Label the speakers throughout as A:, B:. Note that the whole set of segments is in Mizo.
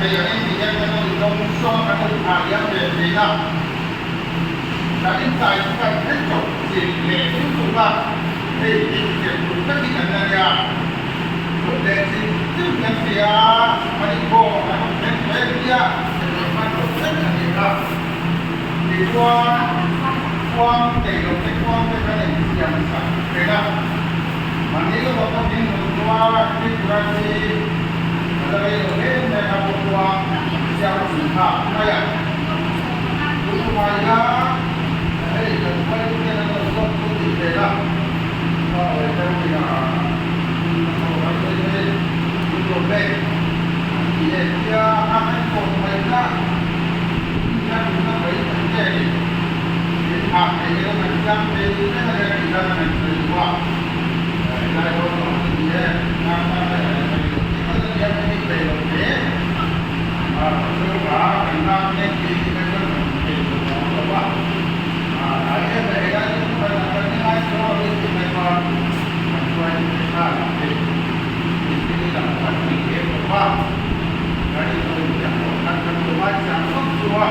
A: thei ang em tih hian kan lo indawng sawn kan lo inthah liam ve thin a. Kan intai chu kan thlen chawp chilh leh lutuk a, hei inchep tur takin an la nia. Chawp leh chilh chilh kan ti a, kan inkhawm a kan awm thleng tawh em tia kan hman lo vek a ni kha. Tichuan khuang nei lo te khuang te kan insiam sak reng a, mahni lawka pawh ding hmun hnua Tripura chi a la rei lo em em a pawh khuang siam a hun nghak mai a. Tun tumah hian hei kan hruaitu ten an lo zawt chu tih vel a, a awi deuh in a a sawi mai min lo pek an ti e tia a kan kawm mai kha a duhna mai tak che a ni. Min thah thei emaw kan siam thei vek a nia tih khan a ngaih sawi duh a, helai dawn lo chu ni e, nghak tan a ngaih sawi loh tih khan a nia ka ni thei lo hle. A chhungah kan nghak mek tih hi kan chuan kan thei lo a awm lo va, a tlai em em helai chu kan kan ni ngai chu a rin tih mai chuan kan hruai thei khan hei infinity lam kan ti lem lo va. Kan insawi chiang lo khan kan lo ngai chiang vak chu a.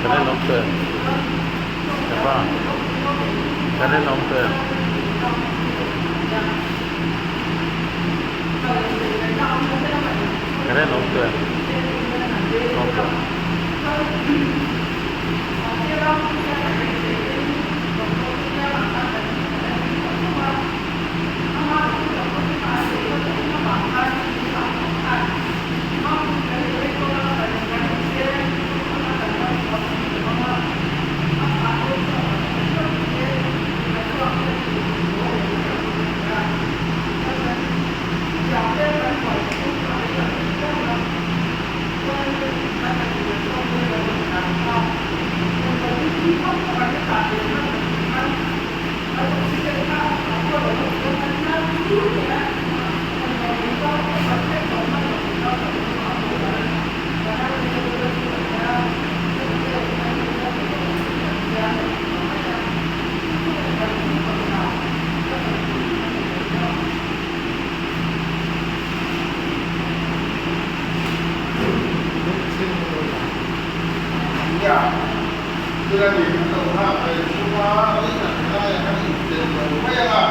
B: Ka rinawm tawh em? Ka pa, ka rinawm tawh em? Ka rinawm tawh em? Awm tawh.
A: Nia, thil a nih kan lo nghak ve chhung a, rei tak helaiah kan intel lo mai ang a.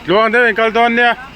B: Tluang deuh in kal dawn nia.